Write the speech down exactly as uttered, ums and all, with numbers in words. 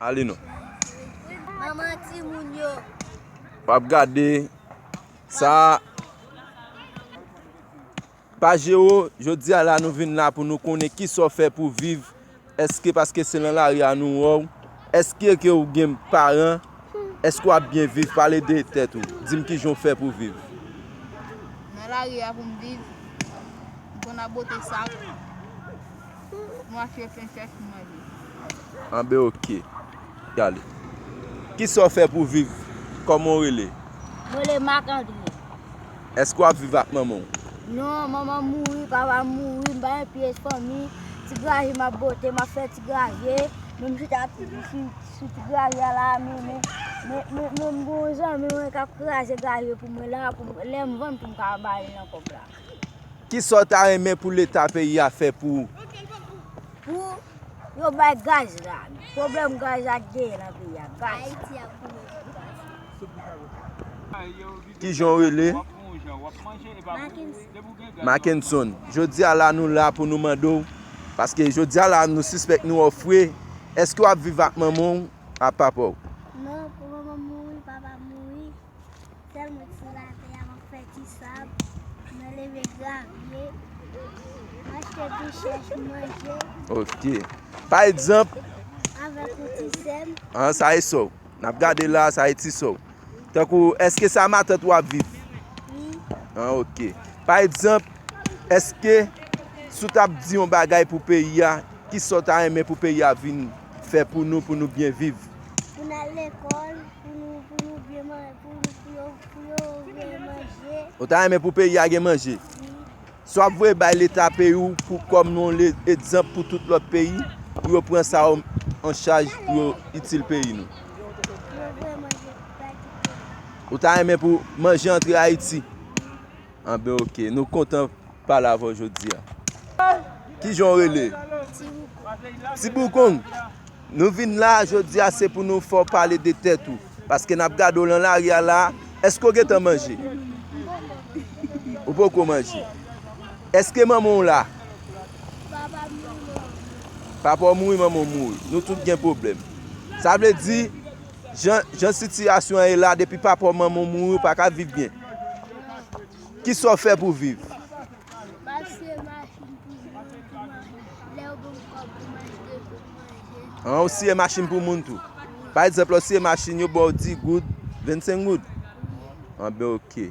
Ale non. Manman timoun yo. W ap gade sa. Pa jere w, jodi a la nou vin la pou nou konnen kisa w fè pou viv. Èske paske se nan lari a nou wè w? Èske ke w gen paran? Èske w ap byen viv? Pale de tèt ou. Di m kijan w fè pou viv. Nan lari a pou m viv, m konn ap bote sak. M achte pen chèch pou manje. Anben, oke. Gade. Kisa w fè pou viv? Kòman w rele? Mwen rele Marc André. Èske w ap viv ak manman w? Non, manman m mouri, papa m mouri, m pa gen pyès fanmi. Ti graje m ap bote, m ap fè ti graje. Men m chita sou, sou ti graje a la, men, men, men, men, men m gen yon zanmi mwen k ap kraze graje pou mwen la, pou mwen, lè m vann pou m ka ba li nan kòb la. Kisa w ta renmen pou Leta peyi a fè pou ou? Pou yo bay gaz la. Pwoblèm gaz la ki genyen nan peyi a. Gaz. Kijan w rele? Mackenson. Jodi a la nou la pou nou mande w, paske jodi a la nou sispèk nou wè w fre. Èske w ap viv ak manman w, ak papa w? Non, pou manman m mouri, papa m mouri. Sèl mwen ki sou latè a, m ap fè ti sab, mwen leve gravye, m achte ti chèch manje. Oke. Pa egzanp, avèk yon ti sè m. An, sa e sè w. N ap gade la, sa e ti sè w. Tankou, èske sa matant ou ap viv? Wi. An, oke. Pa egzanp, èske si w t ap di yon bagay pou peyi a, kisa w ta renmen pou peyi a vin fè pou nou, pou nou byen viv? Pou n al lekòl, pou nou, pou nou byen manje, pou, pou yo, pou yo voye manje. Ou ta renmen pou peyi a gen manje? Wi. Sa w ap voye bay Leta peyi w pou, kòm yon le-, egzanp pou tout lòt peyi, pou yo pran sa yo an chaj, pou yo itil peyi nou. Pou yo voye manje bay tout peyi. Ou ta renmen pou manje antre Ayiti? Anben, oke. Nou kontan pale avè w jodi a. Kijan w rele? Ti Boukong. Ti Boukong. Nou vin la jodi a, se pou nou fè w pale de tèt ou. Paske n ap gade w nan lari a la. Èske w gentan manje? Ou poko manje? Èske manman w la? Papa m mouri, manman m mouri. Papa w mouri, manman w mouri. Nou tout gen pwoblèm. Sa vle di, jan, jan sitiyasyon an ye la, depi papa w, manman w mouri, ou pa ka viv byen. Kisa w fè pou viv? M ap siye machin pou moun, pou manje. Lè yo ban m kòb pou m achte pou manje. An, ou siye machin pou moun tou? Pa egzanp, lè w siye machin, yo ba w dis goud, vennsenk goud? Anben, oke.